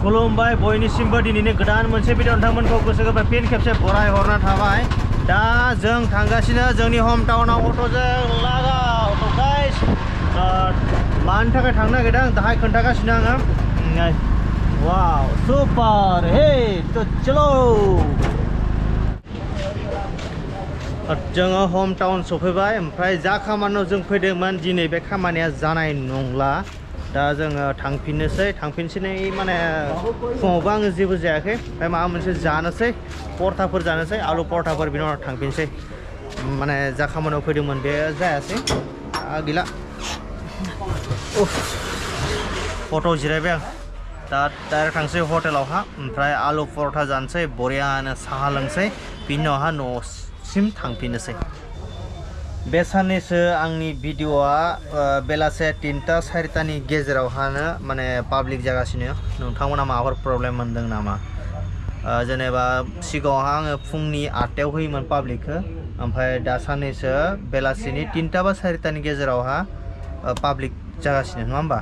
खुलुमबाय बयनिसिमबो दिनैनि गोदान मोनसे भिडिअ नोंथांमोनखौ गोसो गोरबोनिफ्राय फिन खेबसे बराय हरना थाबाय। दा जों थांगासिनो जोंनि हम टाउनाव अट'जों लागाव थ' गाइस मानि थाखाय थांनो नागिरदों दाहाय खोन्थागासिनो आङो। वाव सुपार हे थ' चलो जोङो हम टाउन सफैबाय। ओमफ्राय जा खामानियाव जों फैदोंमोन दिनै बे खामानिया जानाय नंला। दा जोङो थांफिनसै माने फुङावबो आङो जेबो जायाखै। ओमफ्राय माबा मोनसे जानोसै परथाफोर जानोसै आलु परथाफोर बिनि उनाव थांफिनसै। माने जा खामानियाव फैदोंमोन बे जायासै गैला। फट'आव जिरायबाय आं दा डाइरेक्ट थांसै हटेलावहा। ओमफ्राय आलु परथा जानोसै बरियानो साहा लोंसै बिनि उनावहा न'सिम थांफिननोसै। बे साननैसो आंनि भिडिअ'आ बेलासे 3टा 4टानि गेजेरावहानो माने पाब्लिक जागासिनो। नोंथांमोना माबाफोर प्रब्लेम मोनदों नामा? जेनेबा सिगाङावहा आङो फुंनि 8टायाव होयोमोन पाब्लिकखौ। ओमफ्राय दा साननैसो बेलासिनि 3टा बा 4टानि गेजेरावहा पाब्लिक जागासिनो नङा होमबा?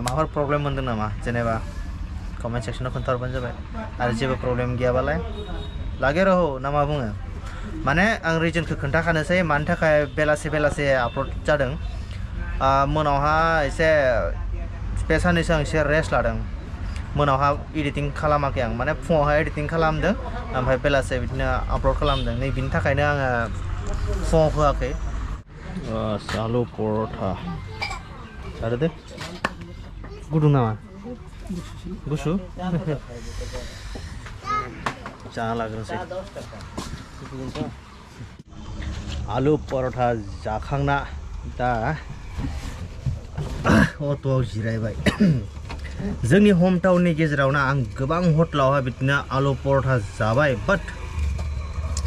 माबाफोर प्रब्लेम मोनदों नामा? जेनेबा कमेन्ट सेक्सनाव खोन्थाहरबानो जाबाय। आरो जेबो प्रब्लेम गैयाबालाय लागे रह ना मा बुङो? माने आं रिजनखौ खोन्थाखानोसै मानि थाखाय बेलासे आपल'ड जादों। मोनावहा एसे बे साननैसो आं एसे रेस्ट लादों। मोनावहा एडिटिं खालामाखै आं माने फुङावहाय एडिटिं खालामदों ओमफ्राय बेलासे बिदिनो आपल'ड खालामदों। नै बिनि थाखायनो आङो फुङाव होआखै। आलु परथा जादो दे। गुदुं नामा? गुसु जाना लाग्रोनोसै। आलु परथा जाखांना दा अट'आव जिरायबाय। जोंनि हम टाउननि गेजेरावनो आं गोबां हटेलावहाय बिदिनो आलु परथा जाबाय। बाट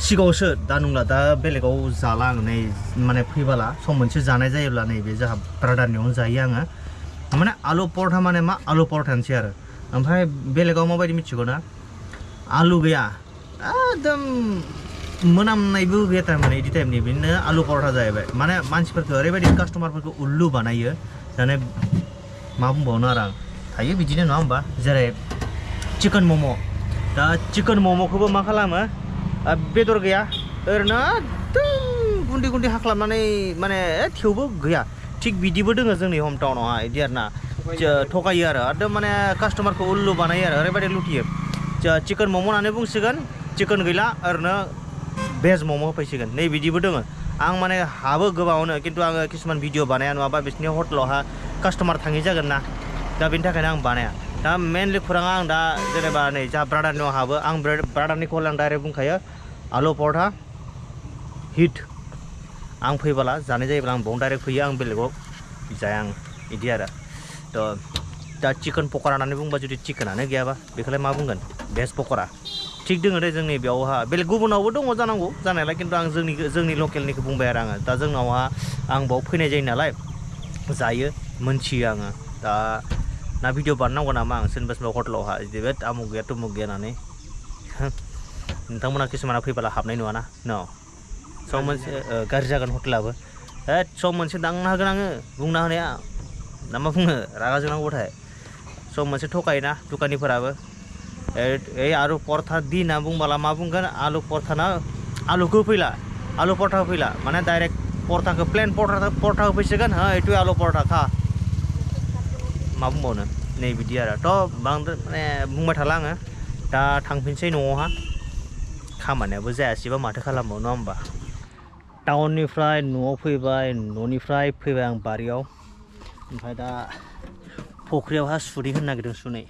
सिगाङावसो दा नंला। दा बेलेगाव जाला आं नै माने फैबाला सम मोनसे जानाय जायोब्ला नैबे जोंहा ब्रादारनियावनो जायो आङो। माने आलु परथा माने मा आलु परथानोसै आरो। ओमफ्राय बेलेगाव माबायदि मिथिगौ ना? आलु गैया एकदम मोनामनायबो गैया थारमाने बिदि टाइपनि बिदिनो आलु परथा जाहैबाय। माने मानसिफोरखौ ओरैबायदि कास्टमारफोरखौ उल्लु बानायो जाने मा बुंबावनो आरो आं। थायो बिदिनो नङा होमबा? जेरै चिकेन मम'। दा चिकेन मम'खौबो मा खालामो? बेदर गैया ओरैनो एकदम गुन्दै गुन्दै हाख्लाबनानै माने थेवबो गैया। थिग बिदिबो दोङो जोंनि हम टाउनावहा बिदि आरो ना थगायो आरो एकदम माने कास्टमारखौ उल्लु बानायो आरो ओरैबायदि लुथियो। चिकेन मम' होननानै बुंसिगोन चिकेन गैला ओरैनो भेज मम' होफैसिगोन। नै बिदिबो दोङो। आं माने हाबो गोबावनो खिन्थु आङो किसुमान भिडिअ बानाया नङाबा बिसोरनि हटेलावहा कास्टमार थाङि जागोन ना। दा बेनि थाखायनो आं बानाया। दा मेनलि खौराङा आं दा जेनेबा नै जोंहा ब्रादारनियाव हाबो आं ब्रादारनिखौ आं डाइरेक्ट बुंखायो आलु परथा हिट। आं फैबोला जानाय जायोब्ला आं बावनो डाइरेक्ट फैयो। आं बेलेगाव जाया आं बिदि आरो। थ' दा चिकेन पक'रा होननानै बुंबा जुदि चिकेनानो गैयाबा बेखौलाय मा बुंगोन? भेज पक'रा थिग दोङो दे जोंनि बेयावहा। बेलेग गुबुनावबो दङ जानांगौ जानायालाय खिन्थु आं जोंनि लकेलनिखौ बुंबाय आरो आङो। दा जोंनावहा आं बाव फैनाय जायो नालाय जायो मोनथियो आङो। दा ना भिडिअ बानायनांगौ नामा आं सोरनिबा हटेलावहा बिदि आमुग गैया तुमुग गैया होननानै नोंथांमोना किसुमाना फैबोला हाबनाय नङाना न' सम मोनसे गाज्रि जागोन हटेलाबो। सम मोनसे दांना होगोन आङो बुंना होनाया ना मा बुङो? रागा जोंनांगौथाय सम मोनसे थगायोना दखानिफोराबो। आलु परथा दि होनना बुंबोला मा बुंगोन? आलु परथाना आलुखौ होफैला आलु परथा होफैला माने डाइरेक्ट परथाखौ प्लेन परथा होफैसिगोन। एटु आलु परथा खा मा बुंबावनो? नै बिदि आरो। थ' बांद्राय माने बुंबाय थाला आङो। दा थांफिनसै न'आवहा। खामानियाबो जायासैबा माथो खालामबावनो नङा होमबा? टाउननिफ्राय न'आव फैबाय न'निफ्राय फैबाय आं बारियाव। ओमफ्राय दा फख्रियावहा सुनै होनो नागिरदों सुनै।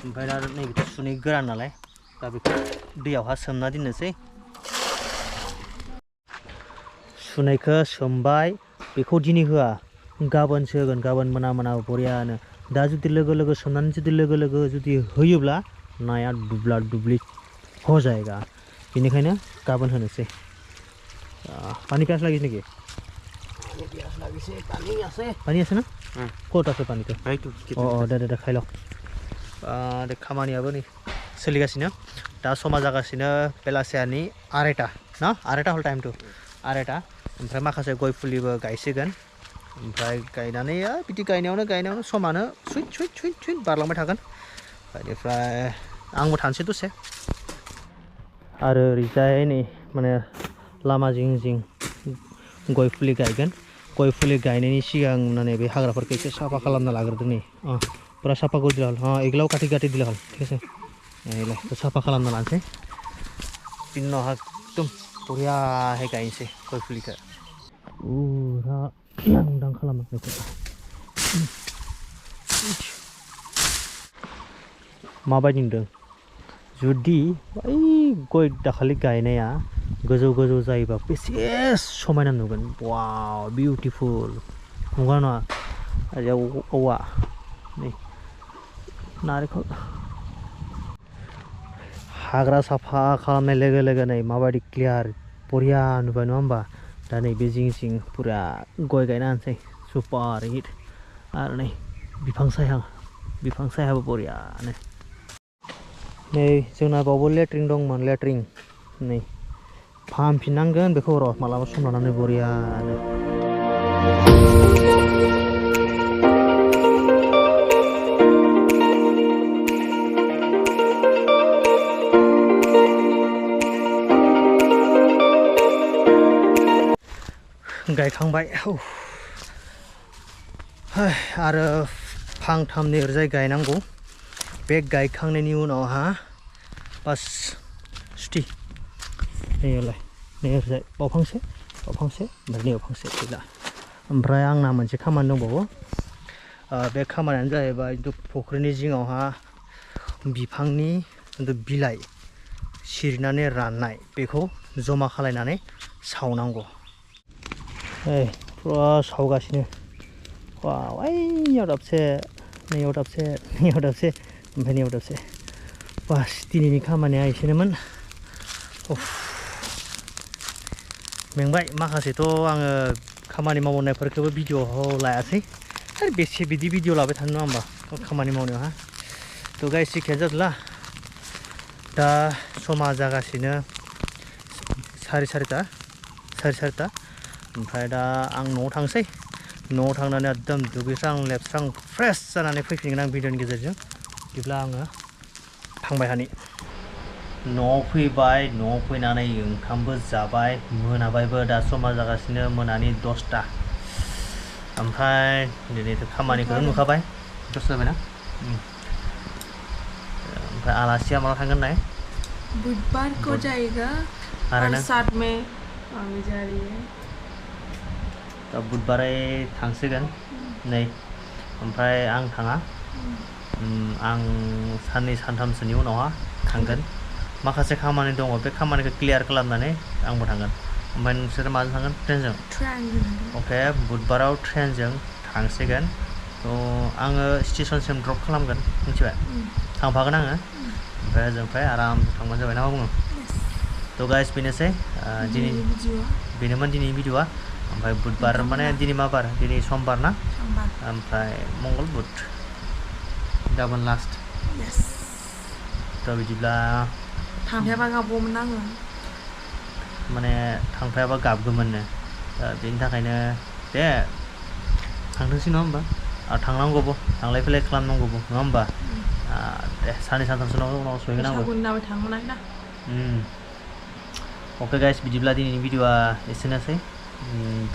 ओमफ्राय दा नैबेथ' सुनै गोरान नालाय दा बेखौ दैयावहा सोमना दोननोसै। सुनैखौ सोमबाय बेखौ दिनै होआ गाबोनसो होगोन। गाबोन मोना बरियानो। दा जुदि लोगो सोमनानै जुदि लोगो जुदि होयोब्ला नाया दुब्ला दुब्लि हो जाएगा। बेनिखायनो गाबोन होनोसै। पानी प्यास লাগিছে নেকি? पानी আছে ना? ক'ত আছে পানীটো? दे খাই ল। खामानियाबो नै सोलिगासिनो। दा समा जागासिनो बेलासिनि 2:30 ना 2:30 हल टाइम टु 2:30। ओमफ्राय माखासे गय फुलिबो गायसिगोन। ओमफ्राय गायनानै बिदि गायनायावनो समानो सुइट बारलांबाय थागोन। बेनिफ्राय आंबो थानोसै दसे आरो ओरैजाय नै माने लामा जिं जिं गय फुलि गायगोन गय फुलि गायनायनि सिगां माने बे हाग्राफोरखौ एसे साफा खालामना लाग्रोदो नै पुरा साफा कर दिला हल एगलाव काटि काटि दिला हल ठीक है एलाय साफा खालामना लानोसै बिनि उनावहा एकदम बरियाहै गायनोसै गय फुलिखौ पुरा लांदां खालामो बेखौ माबायदि नुदों जुदि बै गय दाखालि गायनाया गोजौ गोजौ जायोबा बेसे समायना नुगोन वाव बिउटिफुल नंगौना नङा आरो औवा नै नारेंखल हाग्रा साफा खालामनाय लोगो लोगो नै माबायदि क्लियार बरिया नुबाय नङा होमबा दा नै बे जिं जिं पुरा गय गायना होनोसै सुपार हिट आरो नै बिफां सायाबो बरियानो नै जोंना बावबो लेट्रिन दंमोन लेट्रिन नै फाहामफिननांगोन बेखौ र' मालाबा सम लानानै बरियानो गायखांबाय आरो फांथामनि ओरैजाय गायनांगौ बे गायखांनायनि उनावहा बास सुथि नैलाय नै ओरैजाय बावफांसे ओमफ्राय नैयाव फांसे गैला ओमफ्राय आंना मोनसे खामानि दंबावो बे खामानियानो जाहैबाय फुख्रिनि जिङावहा बिफांनि बिलाइ सिरिनानै राननाय बेखौ जमा खालायनानै सावनांगौ पुरा सावगासिनो वाव ओइयाव दाबसे नैयाव दाबसे ओमफ्राय नैयाव दाबसे बास दिनैनि खामानिया एसेनोमोन मेंबाय माखासेथ' आङो खामानि मावनायफोरखौबो भिडिअ'आव लायासै आरो बेसे बिदि भिडिअ लाबाय थानो नङा होमबा खामानि मावनायावहा थ' गाइस जेखियानो जादोला दा समा जागासिनो साराय सारिथा ओमफ्राय दा आं न'आव थांसै न'आव थांनानै एकदम दुगैस्रां लोबस्रां फ्रेस जानानै फैफिनगोन आं भिडिअनि गेजेरजों बिदिब्ला आङो थांबाय हानि न'आव फैबाय न'आव फैनानै ओंखामबो जाबाय मोनाबायबो दा समा जागासिनो मोनानि 10ता ओमफ्राय दिनैथ' खामानिखौनो नुखाबाय 10 जाबायना ओमफ्राय आलासिया माला थांगोन नाय बुधवार को जाएगा और साथ में आगे जा रही है दा बुधबारै थांसिगोन नै ओमफ्राय आं थाङा आं साननै सानथामसोनि उनावहा थांगोन माखासे खामानि दङ बे खामानिखौ क्लियार खालामनानै आंबो थांगोन ओमफ्राय नोंसोर माजों थांगोन ट्रेनजों अके बुधबाराव ट्रेनजों थांसिगोन थ' आङो स्टेसनसिम ड्रप खालामगोन मिथिबाय थांफागोन आङो ओमफ्राय ओजोंनिफ्राय आराम थांबानो जाबाय ना मा बुङो थ' गाइस बेनोसै बेनोमोन दिनैनि भिडिअ'आ ओमफ्राय बुधबार माने दिनै मा बार दिनै समबार ना ओमफ्राय मंगल बुध गाबोन लास्ट थ' बिदिब्ला थांफायाबा गाबगौमोन आङो माने थांफायाबा गाबगौमोननो बेनि थाखायनो दे थांथोंसै नङा होमबा आरो थांनांगौबो थांलाय फैलाय खालामनांगौबो नङा होमबा दे साननै सानथामसो उनाव सहैगोन आंबो अके गाइस बिदिब्ला दिनैनि भिडिअ'आ एसेनोसै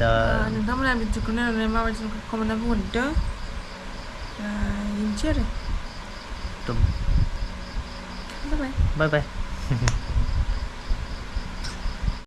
दा नोंथांमोना भिडिअ'खौ नायनानै माबायदि कमेन्टआव बुंहरदो बिदिनोसै आरो बाय बाय